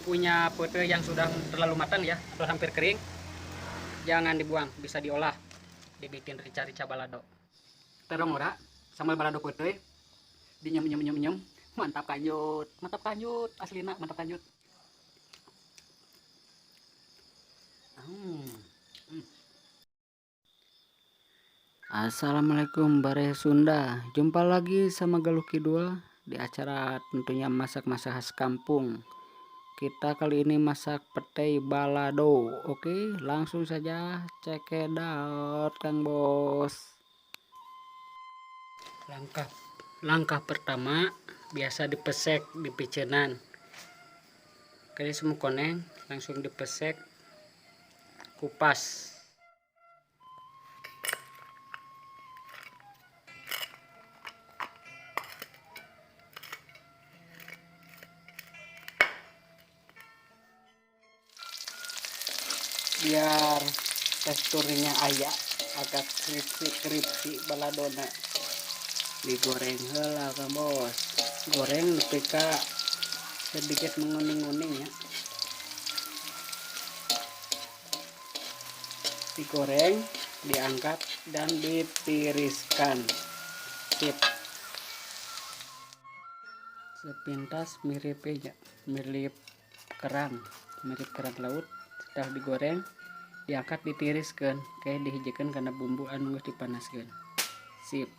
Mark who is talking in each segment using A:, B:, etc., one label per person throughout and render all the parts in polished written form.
A: Punya pete yang sudah terlalu matang ya atau hampir kering, jangan dibuang, bisa diolah, dibikin rica-rica balado. Terong ora sambal balado pete dinyem nyem nyem nyem, mantap kanjut, mantap kanjut, aslina mantap kanjut. Assalamualaikum Baraya Sunda, jumpa lagi sama Galuh Kidul di acara tentunya masak-masak khas kampung. Kita kali ini masak pete balado. Oke, langsung saja cekedot Kang Bos. Langkah pertama biasa dipesek di picenan. Kali semua koneng langsung dipesek, kupas. Biar teksturnya ayak agak keripsi-keripsi baladona, digoreng heula Kang Bos. Goreng nepi ka sedikit menguning-nguning ya. Digoreng, diangkat dan ditiriskan. Sip. Sepintas mirip aja, mirip kerang, mirip kerang laut. Setelah digoreng, diangkat, ditiriskan, kayak dihijikan karena bumbu anu geus dipanaskeun. Sip.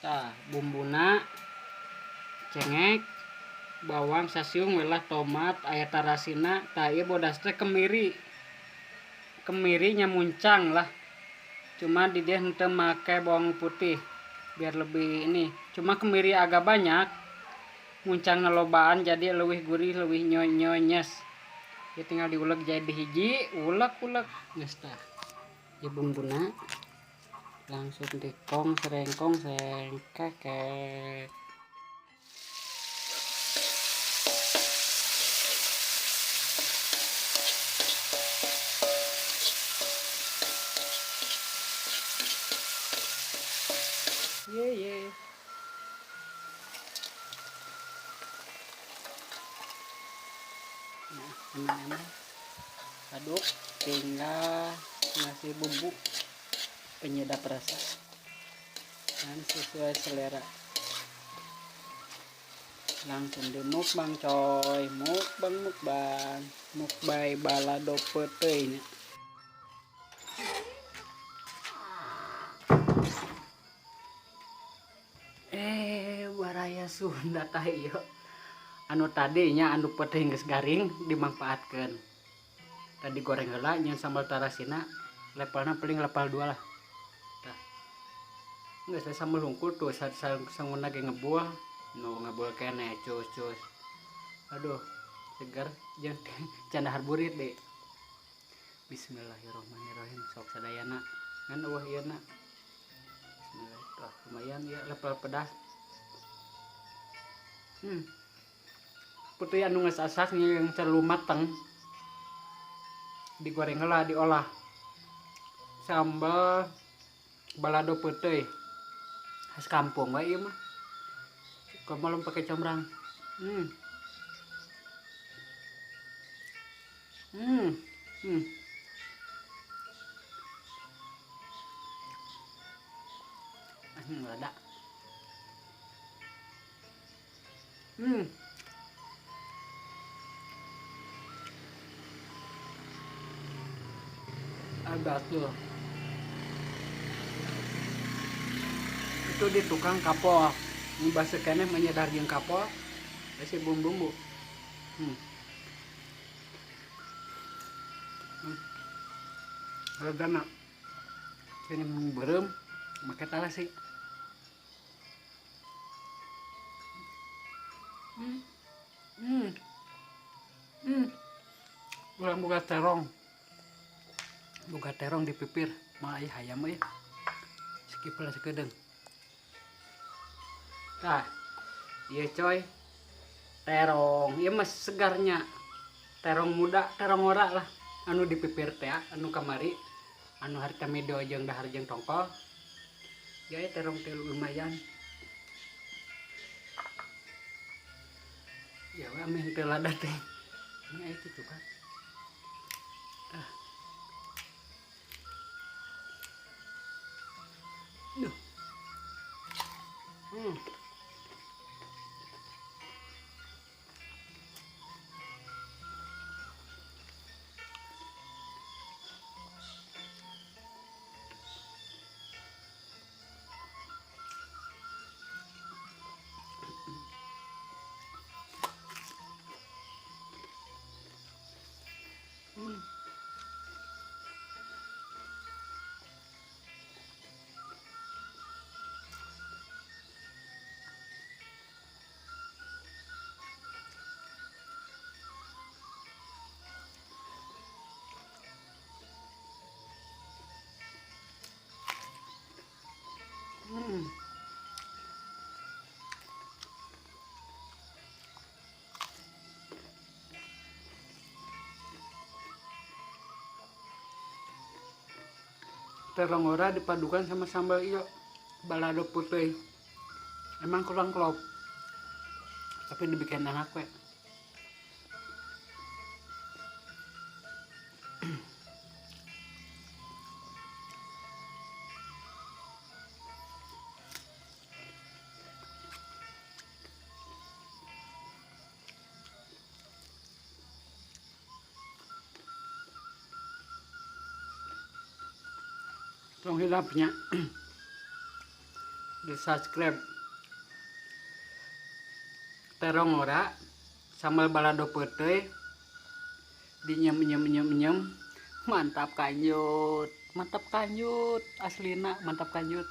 A: Tah, bumbuna cengek, bawang sasiung welah, tomat, aya tarasina, tah ieu bodas teh kemiri. Kemirinya muncang lah. Cuma di dia henteu make bawang putih biar lebih ini. Cuma kemiri agak banyak, muncang lobaan jadi leuwih gurih, leuwih nyonyes. Ya tinggal diulek jadi hiji, ulek-ulek geus tah. Ya bumbuna langsung dikong serengkong serengkekek. Ye ye. Nah, teman-teman, aduk, tinggal ngasih bumbu penyedap rasa dan sesuai selera. Langsung di mukbang coy, mukbang mukbang, mukbang balado pete ini. Baraya Sunda tah ieu. Anu tadinya anu pete geus garing dimanfaatkeun. Tadi goreng heula nyeun sambal tarasina, levelna paling level 2 lah. Tah. Geus sambal hungkul tuh sanguna ge ngebul, nu ngebul keneh cus-cus. Aduh, segar jeung can dahar burit deui. Bismillahirrahmanirrahim, sok sadayana. Ngan eueuh ieu na. Bismillah, tuh lumayan ya level pedas. Putih anu geus asak yang terlalu mateng digoreng heula, diolah sambal balado pete khas kampung wae ieu mah. Kumaha pakai combrang. Rada. Ada tuh. Itu di tukang kapol. Ini bahasa kene menyedar jeung kapol. Kasih bumbu-bumbu. Rada ini berem make tarasi. Urang boga terong. Boga terong di pipir, mah aya hayam euy. Skip lah sakedeung. Tah, ieu coy. Terong, ieu mah segarnya. Terong muda, terong ora lah. Anu di pipir teh, anu kamari, anu harita mido jeung dahar jeung tongkol. Ya terong teh lumayan. Ya we ameh teu lada teh. Ini aya kitu kan. Ah. Duh. Terong ora dipadukan sama sambal iyo balado putih. Emang kurang klop, tapi dibikin enak we. Tong hilapnya di subscribe. Terong ora sambal balado putih dinyem nyem nyem nyem, mantap kanjut, mantap kanjut, aslina mantap kanjut.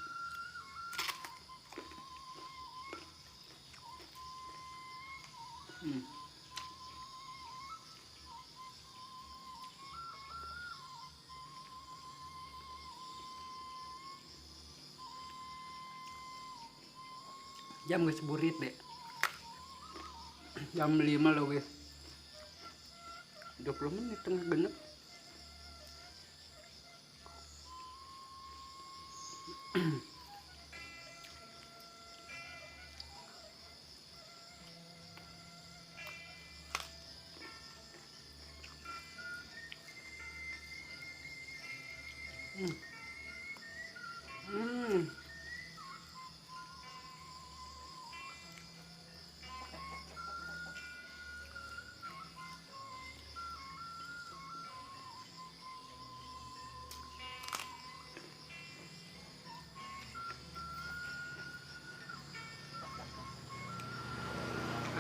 A: Jam geus burit deh. Jam 5 leuwih 20 menit tengah genep.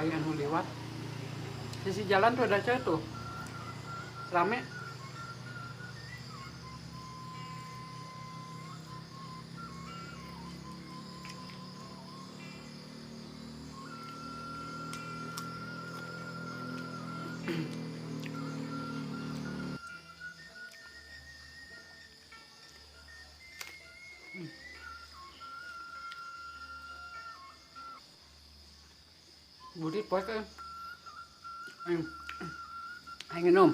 A: Aya nu lewat sisi jalan tuh ada cewek tuh rame. Burit poek eh. Ayo minum.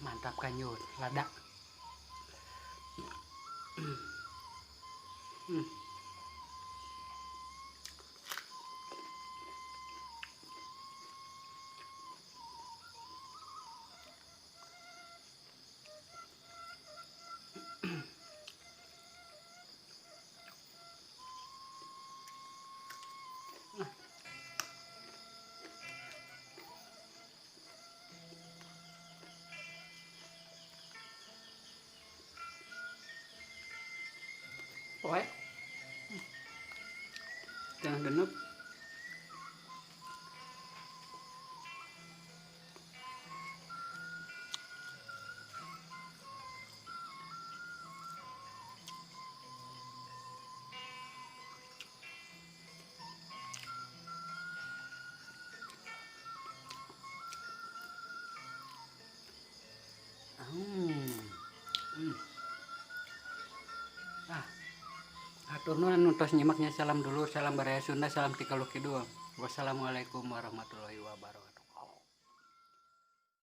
A: Mantap kanjut, lada. Poe tengah genep. Ah, hatur nuhun anu tos nyimaknya. Salam dulur, salam baraya Sunda, salam ti Galuh Kidul. Wassalamualaikum warahmatullahi wabarakatuh.